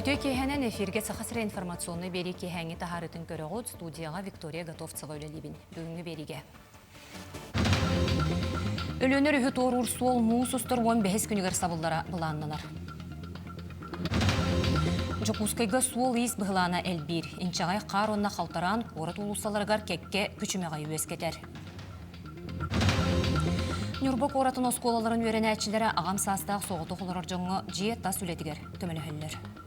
Үтүө киэһэнэн эфиргэ Саха сирэ информационнай биэрии киэһээҥҥи таһаарыытын көрөҕүт. Студияҕа Виктория Готовцева үлэлиибин. Бүгүҥҥү биэриигэ. Өлүөнэ өрүһү туоруур суол муус устар 15 күнүгэр сабыллара былааннанар. Дьокуускайга суол-иис быһылаана элбиир. Инчэҕэй хаар уонна халтараан куорат уулуссаларыгар кэккэ күчүмэҕэйи үөскэтэр. Ньурба куоратын оскуолаларын үөрэнээччилэрэ аҕам саастаах соҕотох олорор дьоҥҥо дьиэ тас үлэтигэр көмөлөһөллөр.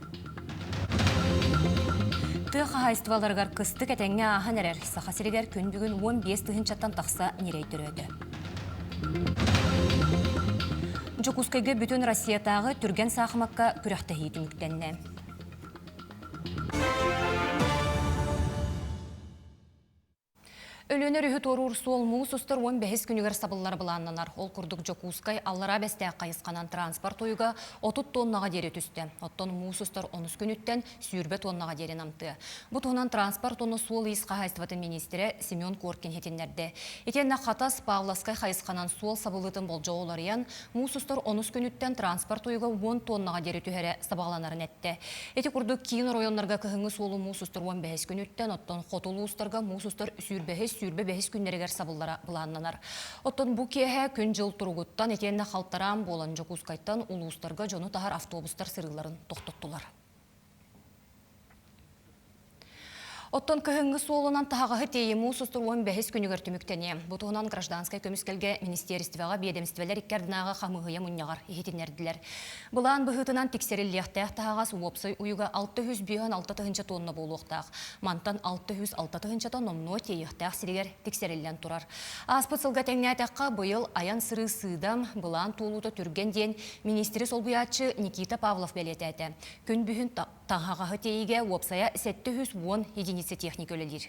Тыа хаһаайыстыбаларыгар кыстык этэҥҥэ ааһан эрэр. Саха сиригэр күн бүгүн 15 тыһыынчаттан тахса ньирэй төрөөтө. Дьокуускайга бүтүн Россиятааҕы түргэн саахымакка күрэхтэһии түмүктэннэ. Өлүөнэ өрүһү туоруур суол муус устар 15 күнүгэр сабыллара былааннанар. Ол курдук Дьокуускай Аллараа Бэстээх хайысханан транспорт уйуга 30 тоннаҕа диэри түстэ. Оттон муус устар онус күнүттэн 20 тоннаҕа диэри намтыа. Бу туһунан транспорт уонна суол-иис хаһаайыстыбатын миниистирэ Семен Коркин иһитиннэрдэ. Итиэннэ Хатас, Павловскай хайысханан суол сабыллыытын болдьоҕо уларыйан, муус устар онус күнүттэн транспорт уйуга 10 тоннаҕа диэри түһэрэ сабаҕаланарын эттэ. Ити курдук киин оройуоннарга кыһыҥҥы суолу муус устар 15 күнүттэн, оттон хоту улуустарга муус устар 125 күннэригэр сабыллара былааннанар. Оттон бу киэһэ күн-дьыл туругуттан итиэннэ халтараан буолан Дьокуускайтан улуустарга дьону таһар автобустар сырыыларын тохтоттулар. Оттон кыһыҥҥы суолунан таһаҕаһы тиэйии муус устар 15 күнүгэр түмүктэниэ. Бу туһунан гражданскай көмүскэлгэ министиэристибэҕэ биэдэмистибэлэр икки ардынааҕы хамыыһыйа мунньаҕар иһитиннэрдилэр. Былаан быһыытынан тиксэриллиэхтээх таһаҕас уопсай уйуга 656 тыһыынча тонна буолуохтаах. Мантан 606 тыһыынчата номнуо тиэйиэхтээх сиригэр тиксэриллэн турар. Ааспыт сылга тэҥнээтэххэ, быйыл айан сырыы сыыдам, былаан туолуута түргэн диэн миниистири солбуйааччы Никита Павлов бэлиэтээтэ. Күн бүгүн Таһаҕаһы тиэйиигэ уопсайа 710 единица техника үлэлиир.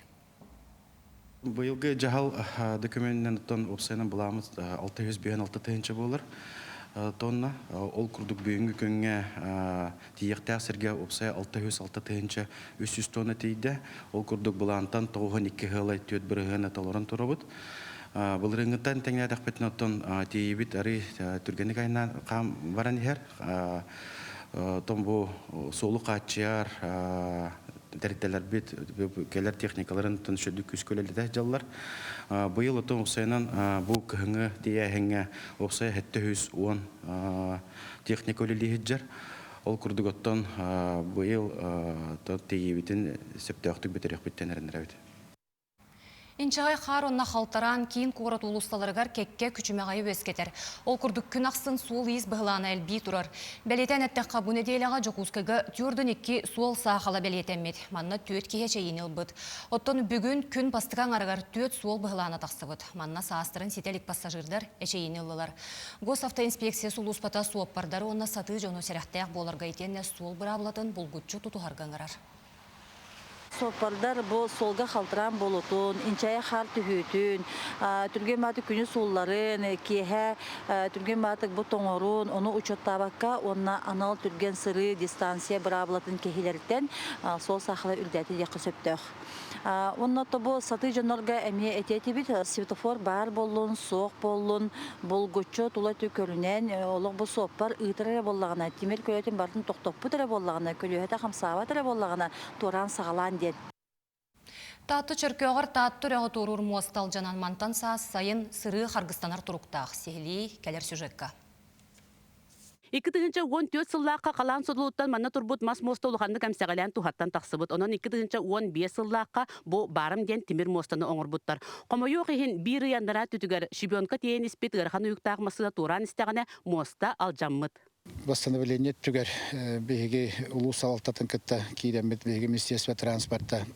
Быйылгы дьаһал докумуонунан оттон уопсайынан былааммыт 656 тыһыынча буолар тонна. Ол курдук бүгүҥҥү күҥҥэ тиийиэхтээх сиргэ уопсайа 606 тыһыынча 300 тонна тиийдэ. Ол курдук былаантан 92 сыалай 4 бырыһыана толорон турабыт. Былырыыҥҥыттан тэҥнээтэхпитинэ оттон тиийиибит арый түргэнник айаннаан хаам баран иһэр. Оттон бу суолу хааччыйар тэрилтэлэрбит кэлэр техникаларын үчүгдүк күүскэ үлэлэтэ сылдьаллар. Быйыл оттон уопсайынан бу кыһыҥҥы тиэйээһиҥҥэ уопсайа 710 техника үлэлии сылдьар. Ол курдук оттон быйыл тиэйиибитин сөптөөхтүк бүтэриэхпиттэн эрэнэрэбит. Инчэҕэй хаар уонна халтараан киин куорат уулуссаларыгар кэккэ күчүмэҕэйи үөскэтэр. Ол курдук күн ахсын суол-иис быһылаана элбии турар. Бэлиэтээн эттэххэ, бу нэдиэлэҕэ Дьокуускайга 42 суол саахала бэлиэтэммит. Манна түөрт киһи эчэйиини ылбыт. Оттон бүгүн күн бастакы аҥарыгар түөрт суол быһылаана тахсыбыт. Манна саастарын ситэ илик пассажирдар эчэйиини ыллылар. Госавтоинспекция сулууспата суоппардары уонна сатыы дьону сэрэхтээх буоларга итиэннэ суол быраабылатын булгуччу тутуһарга ыҥырар. Суоппардар бу суолга халтыраан буолуутун, инчэйэ хаар түһүүтүн, түргэн баатык күнүс уулларын, киэһэ түргэн баатык бу тоҥорун, ону учуоттаабакка уонна анал түргэн сырыы дистанция быраабылатын кэһиилэриттэн суол саахала үрдээтэ диэххэ сөптөөх. Уонна тобу сатыы дьоннорго эмиэ этиэ этибит, светофор баар буоллун, суох буоллун, булгуччу тула өттү көрүнэн, олох бу суоппар ыытар эрэ буоллаҕына, тимир көлөтүн барытын тохтоппут эрэ буоллаҕына, көлүөһэтэ хамсаабат эрэ буоллаҕына, туораан саҕалаан диэн. Таатта Чөркөөҕөр Таатта үрэҕи туоруур муоста алдьанан мантан саас сайын сырыы харгыстанар туруктаах. Сиһилии кэлэр сюжекка. 2014 сыллаахха халаан содулуттан манна турбут мас муоста улаханнык эмсэҕэлээн туһаттан тахсыбыт. Онон 2015 сыллаахха бу баарым диэн тимир муостаны оҥорбуттар. Хомойуох иһин, биир ый анараа өттүтүгэр щебенка тиэйэн испит ыарахан уйуктаах массыына туораан истэҕинэ муоста алдьаммыт. Восстановление өттүгэр биһиги улуус салалтатын кытта киирэммит биһиги Министерство транспорта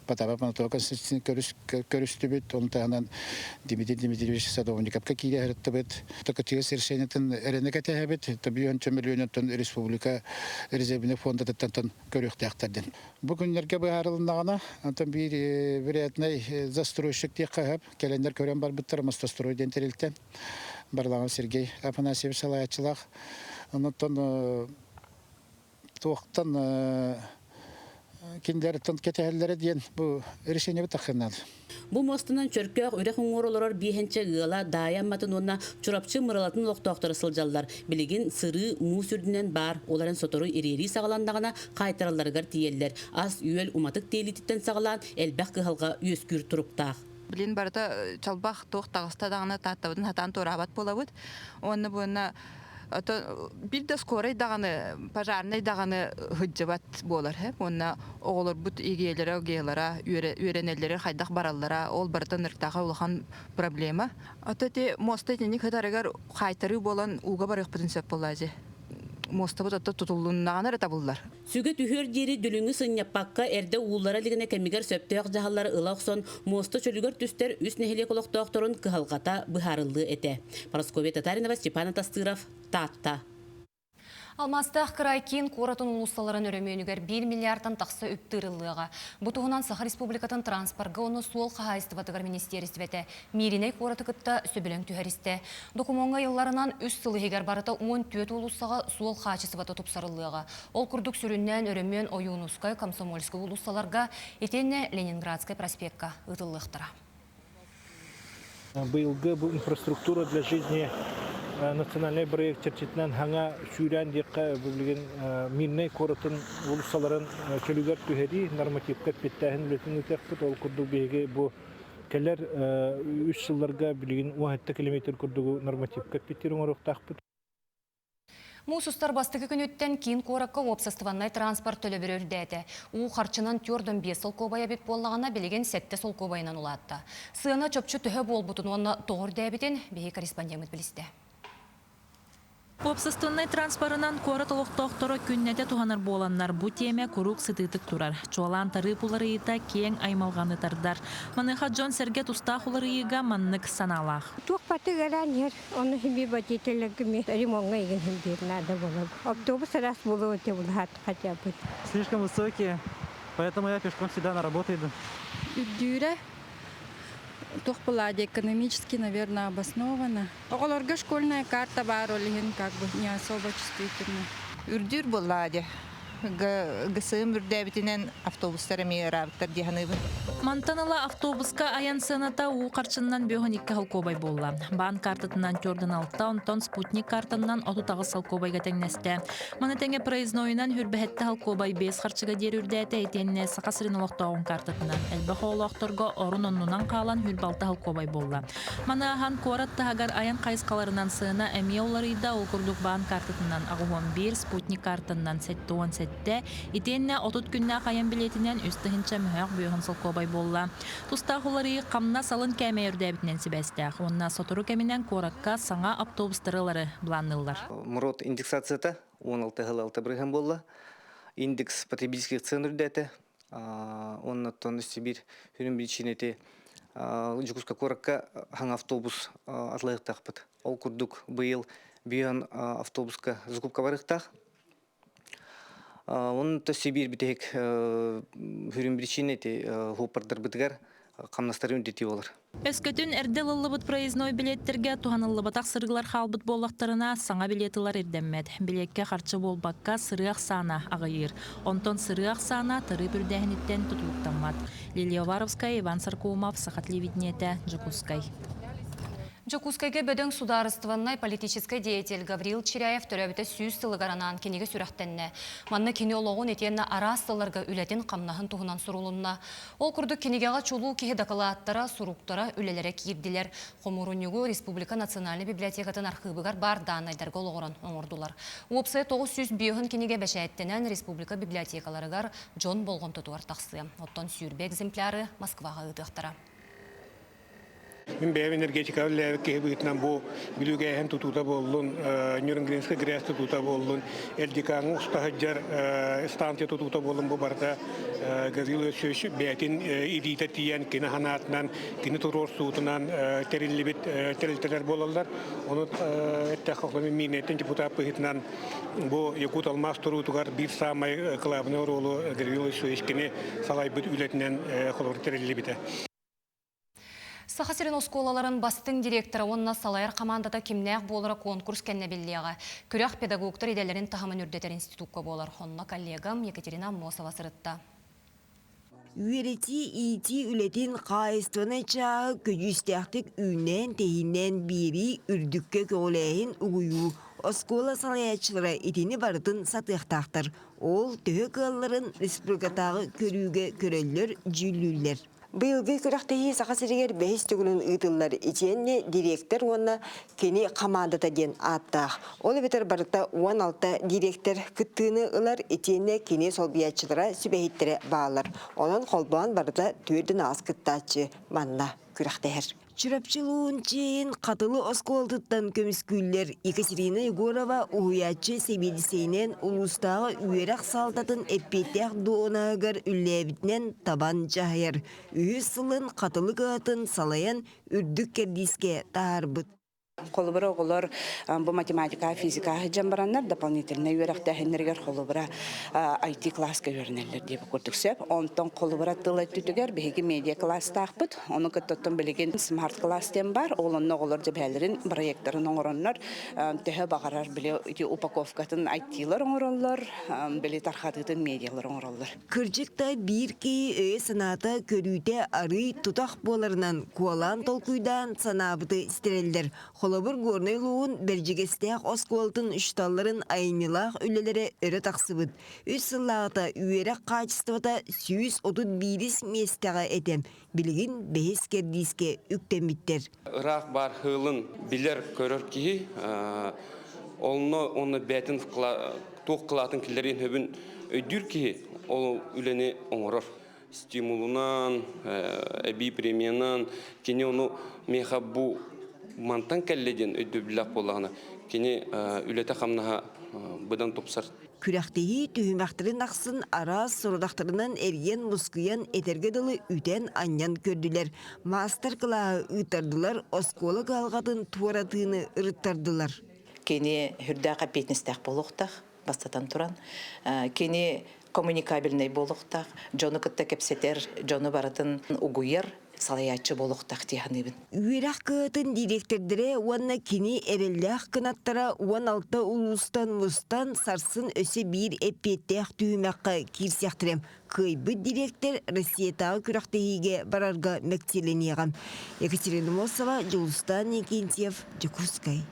Потапов Анатолий Константинович көрүстүбүт. Ону таһынан Дмитрий Дмитриевич Садовниковка киирэ сырыттыбыт. ТКТС решениетын эрэнэ кэтэһэбит. Төбүйүөнчө миллионтон республика резервнэй фондатыттан көрүөхтээхтэрдин. Бу күннэргэ быһаарылыннаҕына, онтон биир вероятнай застройщик диэххэ сөп. Кэлэннэр көрөн барбыттар Мостострой диэн тэрилтэ. Барламов Сергей Афанасьевич салайааччылаах. Онтон туохтан кинилэртэн кэтэһэллэрэ диэн бу решение таххыннад. Бу муостанан Чөркөөх үрэх уҥуор олорор биэһэнчэ ыала Даайа Амматын уонна Чурапчы Мырылатын олохтоохторо сылдьаллар. Билигин сырыы муус үрдүнэн баар, ол эрэн сотору ириэрии саҕаланнаҕына хаайтаралларыгар тиийэллэр. Ас-үөл уматык тиэлиититтэн саҕалаан элбэх кыһалҕа үөскүүр туруктаах. Билин барыта чалбах туох таҕыста даҕаны Тааттабытын сатаан туораабат буолабыт. Уонна буонна бир да скорай даҕаны, пожарнай даҕаны сылдьыбат буолар. Уонна оҕолорбут игиэлэрэ, огиэлара үөрэнэллэрэ хайдах бараллара, ол барыта ынырыктааҕа улахан проблема. Ото ити муоста итинник сытарыгар хаайтарыы буолан ууга барыахпытын сөп буоллаа дьэ. Муостабыт ото тутуллуннаҕына эрэ табыллар. Сүгэ түһүөр диэри дүлүҥү сынньаппакка, эрдэ ууллара илигинэ кэмигэр сөптөөх дьаһаллары ыла охсон, муоста чөлүгэр түстэр үс нэһилиэк олохтоохторун кыһалҕата быһаарыллыа этэ. Парасковья Татаринова, Степан Атастыров, Таатта. Алмаастаах кыраай киин куоратын уулуссаларын өрөмүөнүгэр 1 миллиардтан тахса үп тыырыллыаҕа. Бу туһунан Саха Республикатын транспорга уонна суол хаһаайыстыбатыгар министиэристибэтэ Мииринэй куораты кытта сөбүлэҥ түһэристэ. Докумуоҥҥа ыйылларынан, үс сыл иһигэр барыта 14 уулуссаҕа суол хаачыстыбата тупсарыллыаҕа. Ол курдук сүрүннээн өрөмүөн Ойуунускай, Комсомольскай уулуссаларга итиэннэ Ленинградскай проспекка ыытыллыахтара. Быйылгы бу инфраструктура для жизни национальный проект чэрчитинэн хаҥа сүүрээн диэххэ билигин Мирнэй куоратын уулуссаларын чөлүгэр түһэрии нормативка эппиэттээһин үлэтин ыытыахпыт. Ол курдук биһиги бу кэлэр үс сылларга билигин 17 километр курдугу нормативка эппиттиир оҥоруохтаахпыт. Муус устар бастакы күнүттэн киин куоракка уопсастыбаннай транспорт төлөбүрэ үрдээтэ. Уу харчынан түөрт биэс солкуобай эбит буоллаҕына, билигин сэттэ солкуобайынан улаатта. Сыана чопчу төһө буолбутун уонна тоҕо үрдээбитин биһиги корреспондеммыт билистэ. Уопсастыбаннай транспорынан куорат олохтоохторо күннэтэ туһанар буоланнар, бу тиэмэ куруук сытыытык турар. Чуолаан тарыып уларыйыыта киэҥ аймалҕаны тардар. Маныаха дьон-сэргэ тустаах уларыйыыга маннык санаалаах. Туох барыта иһэр, ону химби водителлэргэ ремоҥҥа игин химбиир наада буолар. Автобус раз буолуо этэ хотя бы. Слишком высокие, поэтому я пешком всегда на работу иду. Үрдүүрэ туох была экономически, наверное, обоснована. Оҕолорго школьная карта баар, ол иһин как бы не особо чувствительно. Үрдүүр буоллаа дьэ. ГСМ үрдээбитинэн автобустар эмиэ ыраабыттар дии саныыбын. Мантан ыла автобуска айан сыаната уу харчыннан 52 солкуобай буолла. Баан картатынан төрдөн алта, онтон спутник картанан 38 солкуобайга тэҥнэстэ. Маны тэҥэ проезднойунан хүрбэһэтте солкуобай 5 харчыга диэри үрдээтэ итиэннэ Саха сирин олохтооҕун картатынан элбэх оҕолоохторго орун оннунан хаалан хүрбалта солкуобай буолла. Маны аһан куорат таһыгар айан хайысхаларынан сыана эмиэ уларыйда, ол курдук баан картатынан 81, спутник картанан 77, итиэннэ 30 күннээх айан билиэтинэн 3 тыһыынча мөһөөх бүөһүн солкуобай буолла. Тустаах уларыйыы хамнас алын кээмэй үрдээбитинэн сибээстээх. Уонна сотору кэминэн куоракка саҥа автобустары ылары былаанныыллар. МРОТ индексацията 16 сыл алта бырыһыан буолла. Индекс потребительских цен үрдээтэ. Оннуттан Сибирь сүрүн причинэти Дьокуускай куоракка хаҥа автобус атылыахтаахпыт. Ол курдук быйыл бүйөн автобуска закупка барыахтаах. Онно Сибирь бүтэһик сүрүн причинэти хуоппардарбытыгар хамнастарын үрдэтии болар. Өскөтүн эрдэ ылыллыбыт проездной билеттерге туһаныллыбатах сырыылар хаалбыт буоллахтарына, саҥа билет ылар ирдэммэт. Билиэккэ харчы буолбакка, сырыы ахсаана аҕыйыыр. Онтон сырыы ахсаана тарыып үрдээһиниттэн тутулуктаммат. Лилия Уваровская, Иван Саркумов, Саха телевидениетэ, Дьокуускай. Дьокуускайга бөдөҥ судаарыстыбаннай политическай деятель Гаврил Чиряев төрөөбүтэ 100 сылыгар анаан кинигэ сүрэхтэннэ. Манна кини олоҕун итиэннэ араас сылларга үлэтин-хамнаһын туһунан сурулунна. Ол курдук кинигэҕэ чулуу киһи дакылааттара, суруктара, үлэлэрэ киирдилэр. Хомуурунньугу Республика национальнай библиотекатын архыыбыгар баар дааннайдарга олоҕуран оҥордулар. Уопсайа 905 кинигэ бэчээттэнэн республика библиотекаларыгар дьон болҕомтотугар тахсыа. Оттон сүүрбэ экземпляры Москваҕа ыытыахтара. Мин бэйэм энергетикаҕа үлэлээбит киһи быһыытынан бу Бүлүүгээһин тутуута буоллун, Нюрнбергскай ГРЭС тутуута буоллун, Элдикаҥҥа уста сылдьар станция тутуута буоллун бу барыта Гаврил Иосифович бэйэтин илиитэ тиийэн кини санаатынан, кини туруорсуутунан тэриллибит тэрилтэлэр буолаллар. Ону эттэххэ, Миирнэйтэн депутат быһыытынан бу Якут алмаас туруутугар биир саамай кылаабынай оруолу Гаврил Иосифович кини салайбыт үлэтинэн холобур тэриллибитэ. Саха сирин оскуолаларын бастыҥ директора уонна салайар хамаандата кимнээх буолара конкурс кэннэ биллиэҕэ. Күрэх педагогтар идэлэрин таһымын үрдэтэр институкка буолар. Онно коллегам Екатерина Аммосова сырытта. Үөрэтии-иитии үлэтин хаһаайыстыбаннай чааһы көдьүүстээхтик үүннээн-тэһииннээн биэрии, үрдүккэ көҕүлээһин, угуйуу. Оскуола салайааччылара итини барытын сатыахтаахтар. Ол төһө кыалларын республикатааҕы көрүүгэ көрөллөр, дьүүллүүллэр. Быйылгы күрэхтэһии Саха сиригэр бэһис төгүлүн ыытыллар итиэннэ дириэктэр уонна кини хамаандата диэн ааттаах. Ол эбэтэр барыта 16 дириэктэр кыттыыны ылар итиэннэ кини солбуйааччылара сүбэһиттэрэ бааллар. Онон холбоон барыта түөртүн аҕыс кыттааччы манна күрэхтэһэр. Чурапчы улууһун чиэһин Хатылы оскуолатыттан көмүскүүллэр Екатерина Егорова уһуйааччы сэбиэдиссэйинэн улуустааҕы үөрэх салалтатын эппиэттээх дуоһунаһыгар үлэлээбитинэн табан дьаһайар. Үһүс сылын Хатылы кыһатын салайан үрдүк кэрдиискэ таһаарбыт. Холобура, оҕолор бу математика, физика сылдьан бараннар дополнительнай үөрэхтээһиннэригэр холобура IT класска үөрэнэллэр диэбит курдук сөп. Онтон холобура тыл өттүтүгэр биһиги медиа класстаахпыт. Ону кытта оттон билигин смарт класс диэн баар. Ол онно оҕолор дьэбээлэрин проекторын оҥороннор төһө баҕарар били ити упаковкатын IT-лар оҥороллор, били тархатыытын медиалар оҥороллор. Кырдьык да биир киһи өйө-санаата, көрүүтэ арыый тутах буоларынан куолаан толкуйдаан санаабыты ситэрэллэр. Холобур, Горнай улууһун Бэрдьигэстээх оскуолатын учууталларын айымньылаах үлэлэрэ өрө тахсыбыт. Үс сыллааҕыта үөрэх хаачыстыбата 131 миэстэҕэ этэ. Билигин бэһис кэрдиискэ үктэммиттэр. Ыраах баар хыылын билэр-көрөр киһи онно уонна бэйэтин туох кылаатын киллэриэн сөбүн өйдүүр киһи ол үлэни оҥорор. Стимулунан, эбии премиянан кини ону миэхэ бу мантан кэллэ диэн өйдөбүллээх буоллаҕына, кини үлэтэ-хамнаһа быдан тупсар. Күрэхтэһии түһүмэхтэрин ахсын араас сорудахтарынан эрийэн-мускуйан, этэргэ дылы үтэн-анньан көрдүлэр. Маастар-кылааһы ыыттардылар, оскуола кыһалҕатын туоратыыны ырыттардылар. Кини үрдээх эппиэтинэстээх буолуохтаах, бастатан туран. Кини коммуникабельнай буолуохтаах, дьону кытта кэпсэтэр, дьону барытын угуйар салайааччы буолуохтаах дии саныыбын. Үөрэх кыһатын дириэктэрдэрэ уонна кини эрэллээх кынаттара 16 улуустан мустан сарсын өссө биир эппиэттээх түһүмэххэ киирсиэхтэрэ. Кыайбыт дириэктэр Россиятааҕы күрэхтэһиигэ барарга мэктиэлэниэҕэ. Екатерина Мосова, Дьулустаан Никентьев, Дьокуускай.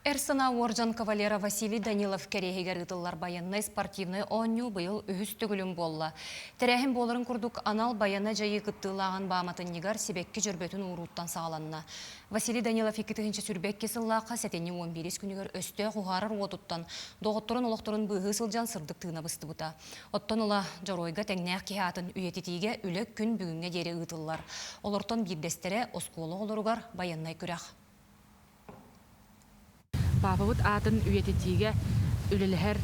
Эр санаа уордьан кавалера Василий Данилов кэриэһигэр ыытыллар байыаннай спортивнай оонньуу быйыл үһүс төгүлүн буолла. Тэрээһин буоларын курдук анал байыаннай дьайыы кыттыылааҕын бааматынньыгар сибэкки дьөрбөтүн ууруултан саҕаланна. Василий Данилов 2022 сыллаахха сэтинньи 11 күнүгэр өстөөх уһаарар уотуттан доҕотторун олохторун быыһыы сылдьан сырдык тыына быстыбыта. Оттон ыла дьоруойга тэҥнээх киһи аатын үйэтитиигэ үлэ күн бүгүҥҥэ диэри ыытыллар. Олортон биирдэстэрэ оскуола оҕолоругар байыаннай күрэх. Паапабыт аатын үйэтитиигэ үлэлэһэр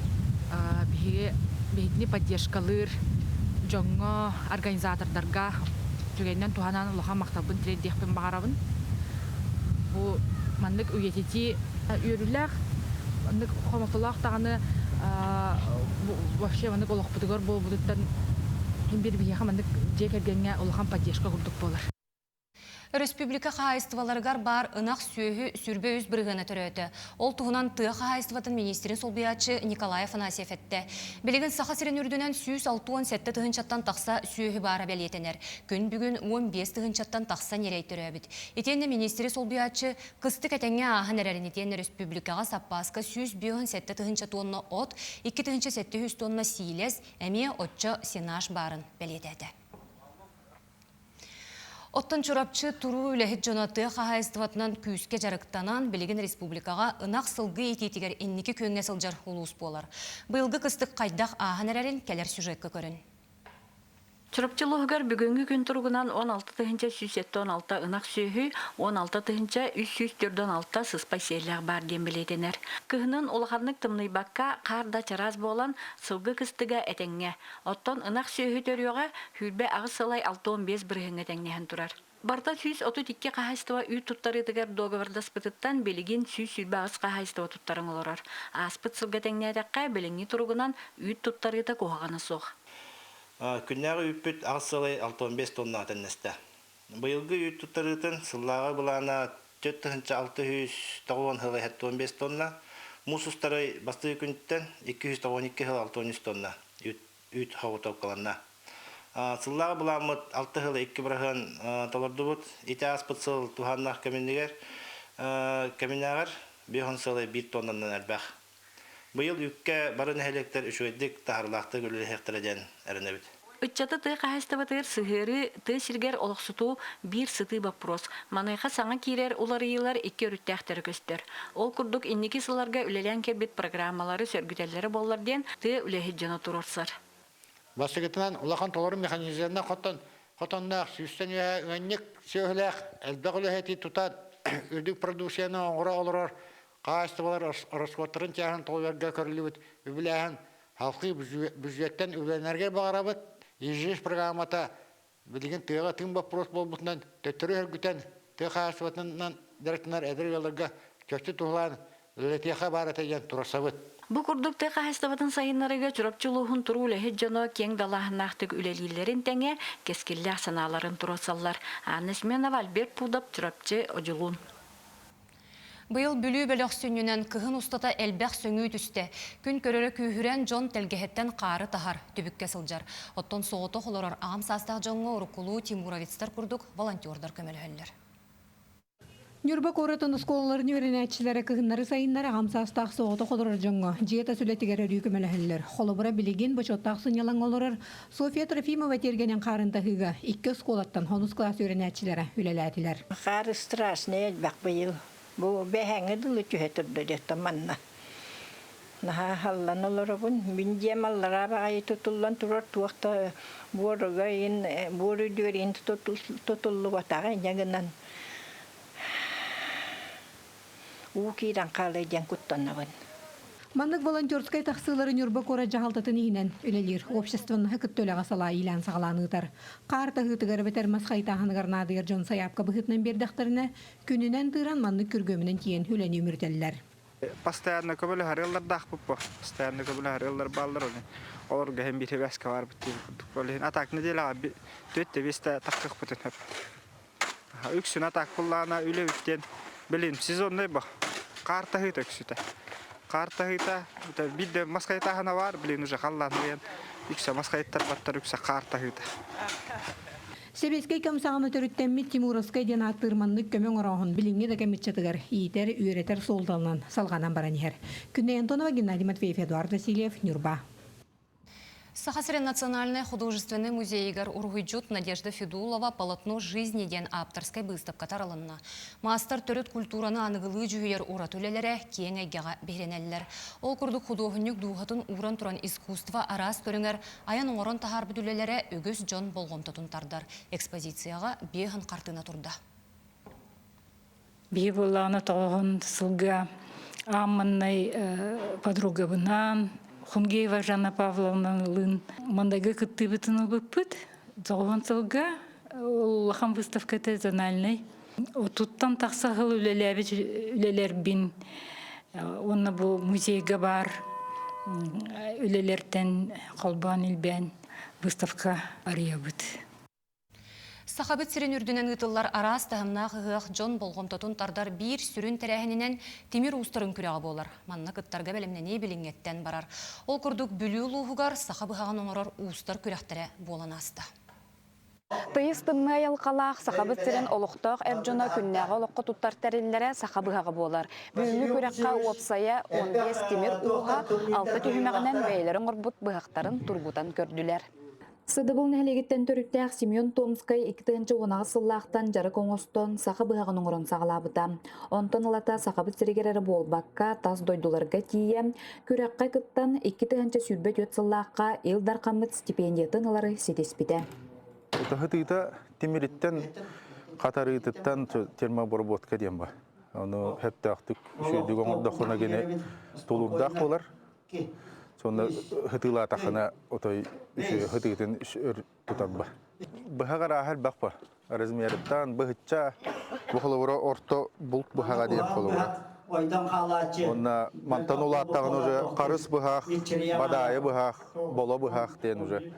биһиги биһигини поддержкалыыр дьоҥҥо, организатордарга түгэнинэн туһанан улахан махталбын тириэрдиэхпин баҕарабын. Бу маннык үйэтитии үөрүүлээх, маннык хомолтолоох даҕаны вообще маннык олохпутугар буолбутуттан биир биһиэхэ маннык дьиэ кэргэҥҥэ улахан поддержка курдук буолар. Өрөспүүбүлүкэ хаһаайыстыбаларыгар баар ынах сүөһү 23 бырыһыана төрөөтө. Ол туһунан тыа хаһаайыстыбатын миниистирин солбуйааччы Николай Афанасьев эттэ. Билигин Саха сирин үрдүнэн 167 тыһыынчаттан тахса сүөһү баара бэлиэтэнэр. Күн бүгүн 15 тыһыынчаттан тахса ньирэй төрөөбүт. Итиэннэ миниистири солбуйааччы кыстык этэҥҥэ ааһан эрэрин итиэннэ өрөспүүбүлүкэҕэ саппааска 157 тыһыынча тонна от, 2700 тонна сиилэс, эмиэ оччо сенаж баарын бэлиэтээтэ. Оттон Чурапчы туруу үлэһит дьоно тыа хаһаайыстыбатынан күүскэ дьарыктанан, билигин республикаҕа ынах-сылгы иитиитигэр инники күөҥҥэ сылдьар улуус буолар. Быйылгы кыстык хайдах ааһан эрэрин кэлэр сюжекка көрүн. Чурапчы улууһугар бүгүҥҥү күн туругунан 16 176 ынах сүөһү, 16 346 сыспай сиэллээх баар диэн бэлиэтэнэр. Кыһынын улаханнык тымныйбакка, хаар да чараас буолан, сылгы кыстыга этэҥҥэ. Оттон ынах сүөһү төрүөҕэ 28 сылай 65 бырыһыаҥҥа тэҥнэһэн турар. Барыта 132 хаһаайыстыба үүт туттарыытыгар дуогабардаспытыттан билигин 128 хаһаайыстыба туттаран олорор. Ааспыт сылга тэҥнээтэххэ, билиҥҥи туругунан үүт туттарыыта куһаҕана суох. Күннээҕи үүппүт аҕыс сылай 65 тонна тэннэстэ. Быйылгы үүт туттарыытын сыллааҕы былаана 4690 сылай 75 тонна, муус устарай бастакы күнтэн 292 сыл 63 тонна үүт хоҕутуопкаланна. Сыллааҕы былааммыт 6 сыл 2 быраһыан толордубут. Ити ааспыт сыл туһааннаах кэминигэр кэминээҕэр 5 сылы 1 тоннанан элбэх. Быйыл үүккэ бары нэһилиэктэр үчүгэйдик таһаарыылаахтык үлэлэһиэхтэрэ диэн эрэнэбит. Ыччаты тыа хаһаайыстыбатыгар сыһыарыы тыа сиригэр олохсутуу биир сытыы боппуруос. Маныаха саҥа киирэр уларыйыылар икки өрүттээхтэрэ көстөр. Ол курдук инники сылларга үлэлээн кэлбит программалары сөргүтэллэрэ буоллар диэн тыа үлэһит дьоно туруорсар. Бастакытынан, улахан толору механизированнай хотон, хотонноох сүүстэн үөһэ ыанньык сүөһүлээх элбэх үлэһити тутан үрдүк продукцияны оҥоро олорор хаһаайыстыбалар ороскуоттарын чааһын толуйарга көрүллүбүт үбүлээһин халқы бүддьүөттэн үбүлэнэргэ баҕарабыт. ИЖИС программата билигин тыаҕа тыын боппуруос буолбутунан төттөрү сөргүтэн тыа хаһаайыстыбатынан дьарыктанар эдэр ыалларга чопчу туһулаан үлэлэтиэхэ баар этэ диэн туруорсабыт. Бу курдук тыа хаһаайыстыбатын сайыннарыыга Чурапчы улууһун туруу үлэһит дьоно киэҥ далааһыннаахтык үлэлииллэрин тэҥэ, кэскиллээх санааларын туруорсаллар. Анна Семенова, Альберт Пудов, Чурапчы, Одьулуун. Быйыл Бүлүү бөлөх сүнньүнэн кыһын устата элбэх сөҥүү түстэ. Күн көрөрө күүһүрэн дьон тэлгэһэттэн хаары таһар, түбүккэ сылдьар. Оттон соҕотох олорор аҕам саастаах дьоҥҥо уруккулуу тимуровецтар курдук волонтердар көмөлөһөллөр. Ньурба куоратын оскуолаларын үөрэнээччилэрэ кыһыннары-сайыннары аҕам саастаах соҕотох олорор дьоҥҥо дьиэ тас үлэтигэр өрүү көмөлөһөллөр. Холобура, билигин бочуоттаах сынньалаҥҥа олорор Софья Трофимова тиэргэнин хаарын таһыыга икки оскуолаттан онус кылаас үөрэнээччилэрэ үлэлээтилэр. Хаар страшный элбэх быйыл. Бу бэһээҥҥэ дылы түһэ турда диэттэн манна. Наһаа халлан олоробун. Мин дьиэм аллараа баҕайы тутуллан турар туох да буоруга иин буор үрдүгэр иин тутуллубатаҕа инньэ гынан уу киирэн хаалыа диэн куттанабын. Маннык волонтерскай тахсыылары Ньурба куорат дьаһалтатын иһинэн үлэлиир общественноһы кытта үлэҕэ салаа иилээн-саҕалаан ыытар. Хаар таһыытыгар эбэтэр мас хайытааһыныгар наадыйар дьон сайаапка быһыытынан биэрдэхтэринэ, күнүнэн тыыран маннык күргүөмүнэн тиийэн үлэни үмүрүтэллэр. Постоянно көмөлөһөр ыаллардаахпыт бу. Постоянно көмөлөһөр ыаллар бааллар оны. Олорго иһин биир бэскэ барбыт диэн курдук. Ол иһин атак неделяҕа түөттэ биэстэ таххыахпытын сөп. Үксүн атак буллаана үлэ үттен билин сезонный бу. Хаар таһыыта үксүтэ. Хаар таһыыта биир да мас хайытааһына бар, билин уже халлаан уйан үксэ мас хайыттарбаттар үксэ хаар таһыыта. Сэбиэскэй кэм саҕана төрүттэммит Тимуровскай диэн ааттыыр маннык көмө оҥорооһун билиҥҥи да кэм ыччатыгар иитэр, үөрэтэр суолталанан салҕанан баран иһэр. Күннэй Антонова, Геннадий Матвеев, Эдуард Васильев, Ньурба. Саха сирин национальнай художественнай музейыгар уруһуйдьут Надежда Федулова «Полотно жизни» диэн ааптарскай быыстапка таралынна. Маастар төрүт культураны аныгылыы дьүһүйэр ураты үлэлэрэ киэҥ эйгэҕэ биһирэнэллэр. Ол курдук худуоһунньук дууһатын ууран туран искусство араас көрүҥэр айан оҥорон таһаарбыт үлэлэрэ үгүс дьон болҕомтотун тардар. Экспозицияҕа биэһин хартыына турда. Биһи буоллаҕына тоҕоһун сылга аамманнай подругабынаан Хунгеева Жанна Павловналыын мандайга кыттыыбытын ылбыппыт. Тоҕоһун сылга улахан выставката зональнай. Отуттан тахса сыл үлэлээбит үлэлэрбин уонна бу музейга баар үлэлэртэн холбоон илбээн выставка арыйабыт. Сахабыт сирин үрдүнэн ыытыллар араас таһымнаах ыһыах дьон болҕомтотун тардар биир сүрүн тэрээһининэн тимир уустарын күрэҕэ буолар. Манна кыттарга бэлэмнэнии билиҥҥэттэн барар. Ол курдук Бүлүү улууһугар саха быһаҕын оҥорор уустар күрэхтэрэ буолан ааста. Тыйыс тымныы айылҕалаах Сахабыт сирин олохтоох эр дьоно күннээҕи олоххо туттар тэриллэрэ саха быһаҕа буолар. Бүгүҥҥү күрэххэ уопсайа 15 тимир ууһа алта түһүмэҕинэн бэйэлэрэ оҥорбут быһахтарын тургутан көрдүлэр. Сыдыбыл нэһилиэгиттэн төрүттээх Семен Томскай 2018 сыллаахтан дьарык оҥостон саха быһаҕын оҥорон саҕалаабыта. Онтон ылата Сахабыт сиригэр эрэ буолбакка, тас дойдуларга тиийэ, күрэххэ кыттан 2024 сыллаахха Ил Дархаммыт стипендиятын ылары ситиспитэ. Утаһытыыта тимириттэн хатарыытыттан термообработка диэн бар. Ону сөптөөхтүк үчүгэйдик оҥордоххуна кини тулуурдаах буолар. Сонно хытыылаатаххына отой хытыытын өр тутар ба. Быһах арааһа элбэх ба. Размерыттан быһычча бу холобура орто булт быһаҕа диэн холобура. Уонна мантан улааттаҕын уже харыс быһах, бадаайы быһах, боло быһах диэн уже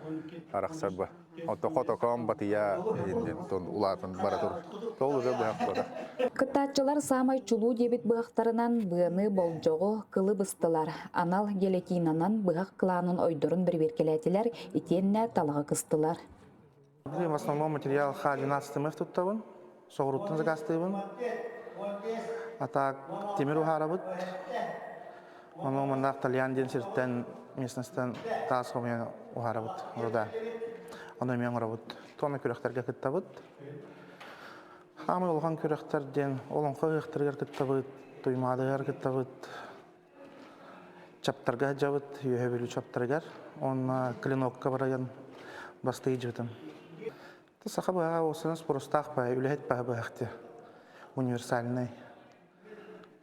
арахсар ба. Ото хотокоон батыйа диэн улаатан бара тур. Ол уже быһах буолар. Кыттааччылар саамай чулуу диэбит быһахтарынан быаны, болдьоҕу, кылы быстылар. Анал гелетинанан быһах кылаанын ойдорун бэрэбиэркэлээтилэр итиэннэ талаҕы кыстылар. В основном материал Х12 МФ туттабын, соҕуруттан заказтыыбын. А так тимир уһаарабыт. Ону маннаах Тальян диэн сиртэн местностан таас хомуйан уһаарабыт руда. Ону эмиэ оҥоробут. Туонна күрэхтэргэ кыттабыт. Хаамай улахан күрэхтэр диэн олоҥхо ыһыахтарыгар кыттабыт, Туймаадыгар кыттабыт, Чаптарга сылдьабыт, Үөһэ Бүлүү чаптарыгар. Уонна Клинокка барайан бастыы дьыбытым. Саха быһаҕа уосанас пурустаах баай, үлэһит баһа быһахты. Универсальный.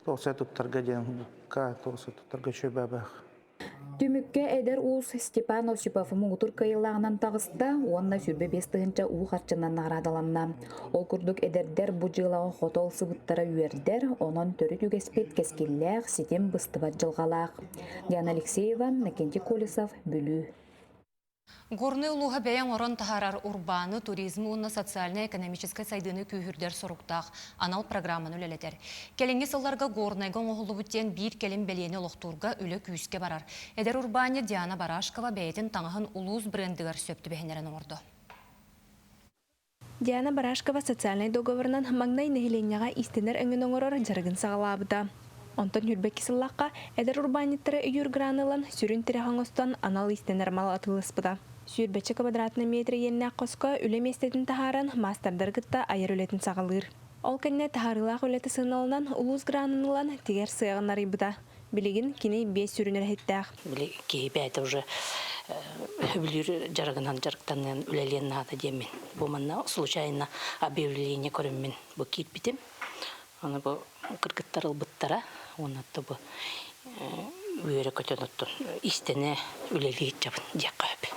Тоҕус туттарга диэн букка тоҕус туттарга үчүгэй баабах. Түмүккэ эдэр уус Степан Осипов муҥутуур кыайыылааҕынан таҕыста уонна 25 тыһыынча уу харчынан наҕараадаланна. Ол курдук эдэрдэр бу дьыалаҕа хото ылсыбыттара үөрдэр, онон төрүт үгэспит кэскиллээх, ситим быстыбат дьылҕалаах. Диана Алексеева, Накентий Колесов, Бүлүү. Горнай улууһа бэйэ оҥорон таһаарар урбааны, туризмы уонна социальнай-экономическай сайдыыны күүһүрдэр соруктаах анал программаны үлэлэтэр. Кэлиҥҥи сылларга Горнайга оҥоһуллубут диэн биир кэлим бэлиэни олохтуурга үлэ күүскэ барар. Эдэр урбаанньыт Диана Барашкова бэйэтин таҥаһын улуус брендигэр сөп түбэһиннэрэн оҥордо. Диана Барашкова социальнай договорынан маҥнай нэһилиэнньэҕэ иистэнэр өҥөнү оҥорор дьарыгын саҕалаабыта. Онтон сүүрбэкки сыллаахха эдэр урбаанньыттары өйүүр граны ылан, сүрүн тирэх оҥостон анал иистэнэр мал атыыласпыта. Сүүрбэччэ квадратнай метр иэннээх хоско үлэ миэстэтин таһааран, маастардары кытта айар үлэтин саҕалыыр. Ол кэннэ таһаарыылаах үлэтэ сыаналанан, улуус гранын ылан, тигэр сыаҕын арыйбыта. Билигин кини биэс сүрүн үлэһиттээх. Били киһи бэйэтэ уже сөбүлүүр дьарыгынан дьарыктаныан үлэлиэн наада диэммин. Бу манна случайно объявление көрөммүн бу киирбитим. Аны бу кыргыттар ылбыттара уонна бу үөрэ көтөн оттон истэнэ үлэлии сылдьабын диэххэ сөп.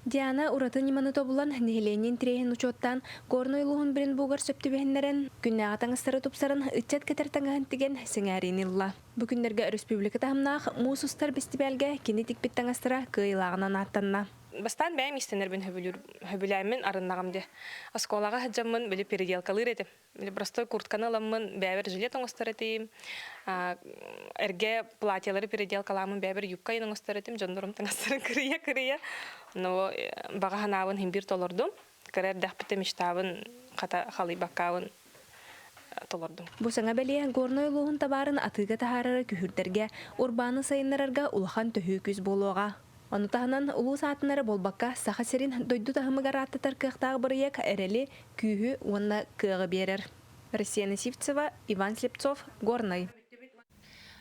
Диана ураты ньыманы тобулан, нэһилиэнньэ интэриэһин учуоттаан, Горнай улууһун Бринбугар сөп түбэһиннэрэн, күннээҕи таҥастары тупсаран, ыччат кэтэр таҥаһын тигэн, сэҥээриини ылла. Бу күннэргэ өрөспүүбүлүкэ таһымнаах муус устар бэстибээлгэ кини тикпит таҥастара кыайыылааҕынан ааттанна. Бастаан бэйэм иистэнэрбин сөбүлүүр, сөбүлээммин арыннаҕым дии. Оскуолаҕа сылдьаммын били переделкалыыр этим. Простой куртканы ыламмын бэйэбэр жилет оҥостор этим. Эргэ платьелары переделкалааммын бэйэбэр юбка оҥостор этим. Дьоннорум таҥастарын кырыйа-кырыйа. Но баҕа санаабын иһин биир толордум. Кыра эрдэхпиттэн мечтабын хата халыйбаккаабын толордум. Бу саҥа бэлиэ Горнай улууһун табаарын атыыга таһаарары күһүрдэргэ, урбааны сайыннарарга улахан төһүү күүс буолуоҕа. Ону таһынан, улуус аатын эрэ буолбакка, Саха сирин дойду таһымыгар ааттатар кыахтаах бырайыак эрэли, күүһү уонна кыаҕы биэрэр. Россия Сивцева, Иван Слепцов, Горнай.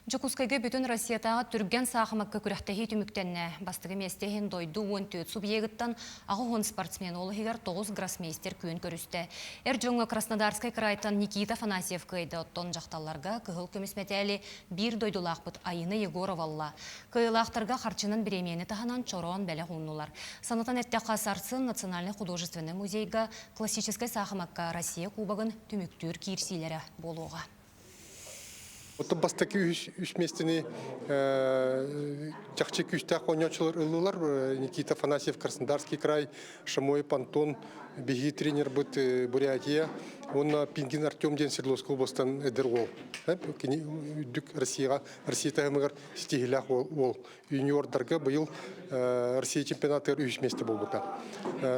Дьокуускайга бүтүн Россиятааҕы түргэн саахымакка күрэхтэһии түмүктэннэ. Бастакы миэстэ иһин дойду 14 субъегыттан 80 спортсмен, ол иһигэр 9 гроссмейстер күөн көрүстэ. Эр дьоҥҥо Краснодарскай кыраайтан Никита Афанасьев кыайда, оттон дьахталларга кыһыл көмүс мэтээли биир дойдулаахпыт Айына Егорова ылла. Кыайыылаахтарга харчынан бириэмийэни таһынан чороон бэлэх ууннулар. Санатан эттэххэ, сарсын Национальнай художественнай музейга классическай саахымакка Россия Кубогын түмүктүүр киирсиилэрэ буолуоҕа. Оттон бастакы үс миэстэни чахчы күүстээх оонньооччулар ыллылар. Никита Афанасьев, Краснодарский край, Шамоев Антон, биһиги тренербыт Бурятия уонна Пингин Артем диэн Свердловскай областан эдэр уол. Кини үрдүк Россияҕа Россия таһымыгар ситиһиилээх уол. Юниордарга быйыл Россия чемпионатыгар үһүс миэстэ буолбута.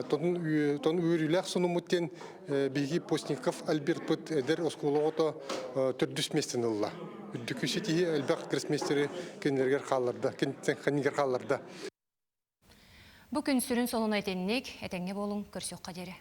Тон үөрүүлээх сонуммут диэн биһиги Постников Альбертпыт эдэр оскуола оҕото төрдүс миэстэни ылла. Үрдүкү ситиһии элбэх гроссмейстеры кинилэригэр хаалларда, кинилэр хаалларда. Бу күн сүрүн сонуна итинник, этэҥҥэ буолуҥ, көрсүөххэ диэри.